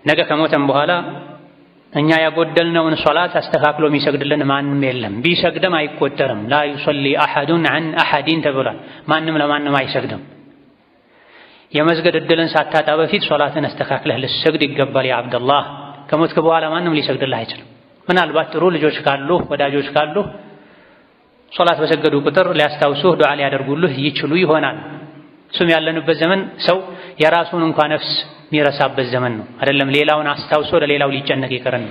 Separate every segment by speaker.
Speaker 1: ነገ ከሞተም በኋላ እኛ ያጎደልነውን ሶላት አስተካክሎ የሚሰግድልን ማንም የለም። ቢሰግድም አይቆጠርም። لا يصلي أحد عن أحد ተብሏል። ማንም ለማንም አይሰግድም። የመስገድ እድልን ሳታጣ በፊት ሶላትን አስተካክለህ ልትሰግድ ይገባል። ያ ዓብደላህ፣ ከሞትክ በኋላ ማንም ሊሰግድልህ አይችልም። ምናልባት ጥሩ ልጆች ካሉ፣ ወዳጆች ካሉ ሶላት በሰገዱ ቁጥር ሊያስታውሱህ፣ ዱዓ ሊያደርጉልህ ይችሉ ይሆናል። እሱም ያለንበት ዘመን ሰው የራሱን እንኳ ነፍስ የሚረሳበት ዘመን ነው። አይደለም ሌላውን አስታውሶ ለሌላው ሊጨነቅ ይቅርና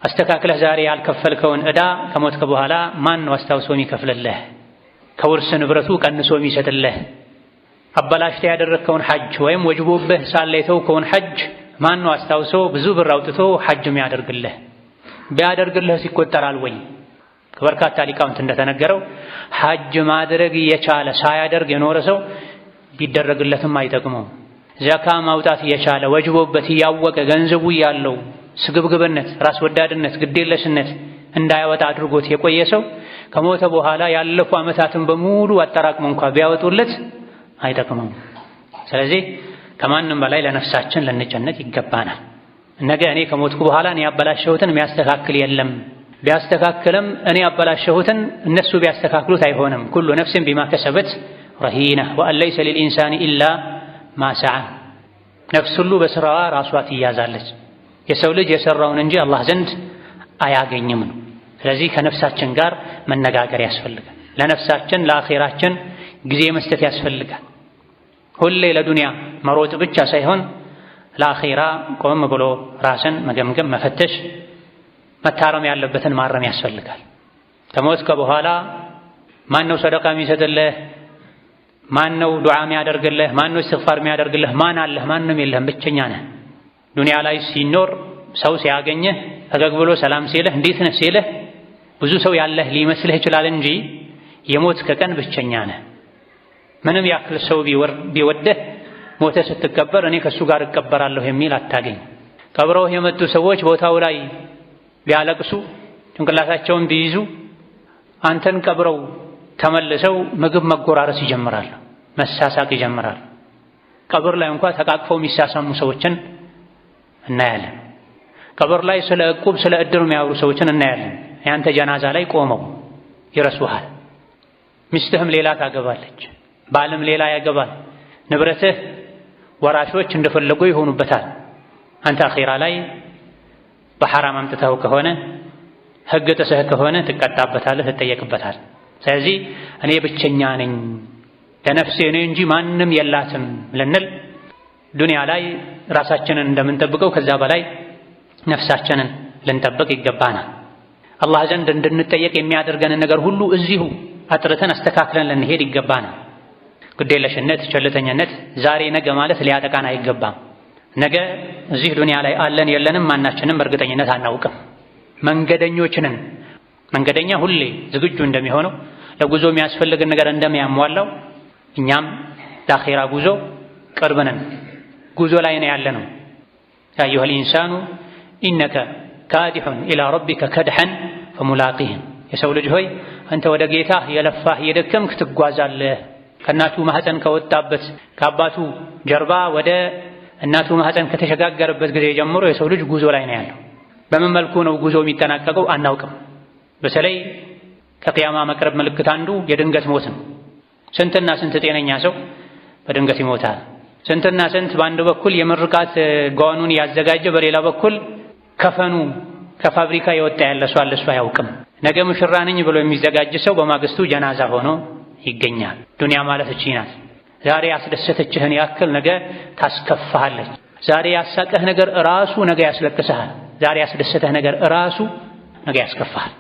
Speaker 1: አስተካክለህ ዛሬ ያልከፈልከውን ዕዳ ከሞትክ በኋላ ማን ነው አስታውሶ የሚከፍልልህ? ከውርስ ንብረቱ ቀንሶ የሚሰጥልህ? አበላሽተህ ያደረግከውን ሐጅ ወይም ወጅቦብህ ሳለ የተውከውን ሐጅ ማን ነው አስታውሶ ብዙ ብር አውጥቶ ሐጅ የሚያደርግልህ? ቢያደርግልህስ ይቆጠራል ወይ? ከበርካታ ሊቃውንት እንደተነገረው ሐጅ ማድረግ የቻለ ሳያደርግ የኖረ ሰው ቢደረግለትም አይጠቅመውም። ዘካ ማውጣት እየቻለ ወጅቦበት እያወቀ ገንዘቡ ያለው ስግብግብነት፣ ራስ ወዳድነት፣ ግዴለሽነት እንዳያወጣ አድርጎት የቆየ ሰው ከሞተ በኋላ ያለፉ ዓመታትን በሙሉ አጠራቅሞ እንኳ ቢያወጡለት አይጠቅመውም። ስለዚህ ከማንም በላይ ለነፍሳችን ልንጨነቅ ይገባናል። ነገ እኔ ከሞትኩ በኋላ እኔ ያበላሸሁትን የሚያስተካክል የለም። ቢያስተካክልም እኔ ያበላሸሁትን እነሱ ቢያስተካክሉት አይሆንም። كل نفس بما كسبت رهينة وأن ليس للإنسان إلا ما سعى። ነፍስ ሁሉ በስራዋ ራሷ ትያዛለች። የሰው ልጅ የሰራውን እንጂ አላህ ዘንድ አያገኝም ነው። ስለዚህ ከነፍሳችን ጋር መነጋገር ያስፈልጋል። ለነፍሳችን ለአኼራችን ጊዜ መስጠት ያስፈልጋል። ሁሌ ለዱንያ መሮጥ ብቻ ሳይሆን ለአኼራ ቆም ብሎ ራስን መገምገም፣ መፈተሽ፣ መታረም ያለበትን ማረም ያስፈልጋል። ከሞትከ በኋላ ማን ነው ሰደቃ የሚሰጥልህ? ማን ነው ዱዓ የሚያደርግልህ? ማን ነው እስትግፋር የሚያደርግልህ? ማን አለህ? ማንም የለህም፣ ብቸኛ ነህ። ዱንያ ላይ ሲኖር ሰው ሲያገኝህ ፈገግ ብሎ ሰላም ሲልህ እንዴት ነህ ሲልህ ብዙ ሰው ያለህ ሊመስልህ ይችላል እንጂ የሞትክ ቀን ብቸኛ ነህ። ምንም ያክል ሰው ቢወደህ ሞተህ ስትቀበር እኔ ከእሱ ጋር እቀበራለሁ የሚል አታገኝ። ቀብረውህ የመጡ ሰዎች ቦታው ላይ ቢያለቅሱ ጭንቅላታቸውን ቢይዙ አንተን ቀብረው ተመልሰው ምግብ መጎራረስ ይጀምራሉ፣ መሳሳቅ ይጀምራሉ። ቀብር ላይ እንኳ ተቃቅፈው የሚሳሳሙ ሰዎችን እናያለን። ቀብር ላይ ስለ ዕቁብ ስለ እድር የሚያወሩ ሰዎችን እናያለን። ያንተ ጀናዛ ላይ ቆመው ይረሱሃል። ሚስትህም ሌላ ታገባለች፣ ባልም ሌላ ያገባል። ንብረትህ ወራሾች እንደፈለጉ ይሆኑበታል። አንተ አኼራ ላይ በሐራም አምጥተው ከሆነ ሕግ ጥሰህ ከሆነ ትቀጣበታለህ፣ ትጠየቅበታል። ስለዚህ እኔ ብቸኛ ነኝ ለነፍሴ እኔ እንጂ ማንም የላትም ልንል ዱንያ ላይ ራሳችንን እንደምንጠብቀው ከዛ በላይ ነፍሳችንን ልንጠብቅ ይገባናል። አላህ ዘንድ እንድንጠየቅ የሚያደርገንን ነገር ሁሉ እዚሁ አጥርተን አስተካክለን ልንሄድ ይገባናል። ግዴለሽነት፣ ቸልተኝነት ዛሬ ነገ ማለት ሊያጠቃን አይገባም። ነገ እዚህ ዱንያ ላይ አለን የለንም ማናችንም በእርግጠኝነት አናውቅም። መንገደኞች ነን። መንገደኛ ሁሌ ዝግጁ እንደሚሆነው ለጉዞ የሚያስፈልግን ነገር እንደሚያሟላው እኛም ለአኼራ ጉዞ ቅርብ ነን። ጉዞ ላይ ነው ያለነው። يا أيها الإنسان إنك كادح إلى ربك كدحا فملاقيه። የሰው ልጅ ሆይ አንተ ወደ ጌታህ የለፋህ የደከምክ ትጓዛለህ። ከእናቱ ማህፀን ከወጣበት ከአባቱ ጀርባ ወደ እናቱ ማህፀን ከተሸጋገረበት ጊዜ ጀምሮ የሰው ልጅ ጉዞ ላይ ነው ያለው። በምን መልኩ ነው ጉዞ የሚጠናቀቀው አናውቅም። በተለይ ከቅያማ መቅረብ ምልክት አንዱ የድንገት ሞት ነው። ስንትና ስንት ጤነኛ ሰው በድንገት ይሞታል። ስንትና ስንት በአንድ በኩል የምርቃት ጓኑን ያዘጋጀ፣ በሌላ በኩል ከፈኑ ከፋብሪካ የወጣ ያለ ሰው አለ፣ እሱ አያውቅም። ነገ ሙሽራ ነኝ ብሎ የሚዘጋጅ ሰው በማግስቱ ጀናዛ ሆኖ ይገኛል። ዱንያ ማለት እቺ ናት። ዛሬ ያስደሰተችህን ያክል ነገ ታስከፋሃለች። ዛሬ ያሳቀህ ነገር ራሱ ነገ ያስለቅስሃል። ዛሬ ያስደሰተህ ነገር ራሱ ነገ ያስከፋሃል።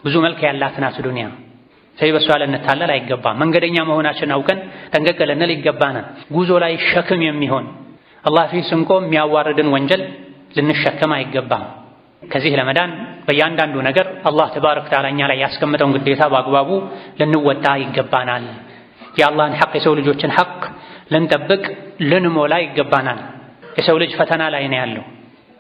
Speaker 1: ብዙ መልክ ያላት ናት ዱንያ። ስለዚህ በሷ ልንታለል አይገባም። መንገደኛ መሆናችን አውቀን ጠንቀቅ ልንል ይገባናል። ጉዞ ላይ ሸክም የሚሆን አላህ ፊት ስንቆም የሚያዋርድን ወንጀል ልንሸከም አይገባም። ከዚህ ለመዳን በእያንዳንዱ ነገር አላህ ተባረከ ወተዓላ እኛ ላይ ያስቀመጠውን ግዴታ በአግባቡ ልንወጣ ይገባናል። የአላህን ሐቅ የሰው ልጆችን ሐቅ ልንጠብቅ ልንሞላ ይገባናል። የሰው ልጅ ፈተና ላይ ነው ያለው።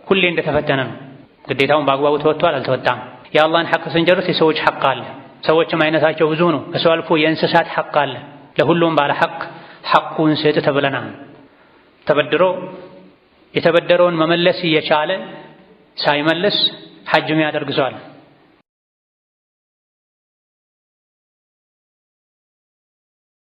Speaker 1: ሁሌ እንደተፈተነ ነው። ግዴታውን በአግባቡ ተወጥቷል አልተወጣም? የአላህን ሐቅ ስንጨርስ የሰዎች ሐቅ አለ። ሰዎችም አይነታቸው ብዙ ነው። ከሰው አልፎ የእንስሳት ሐቅ አለ። ለሁሉም ባለ ሐቅ ሐቁን ስጥ ተብለናል። ተበድሮ የተበደረውን መመለስ እየቻለ ሳይመልስ ሐጅ የሚያደርግ ሰው አለ።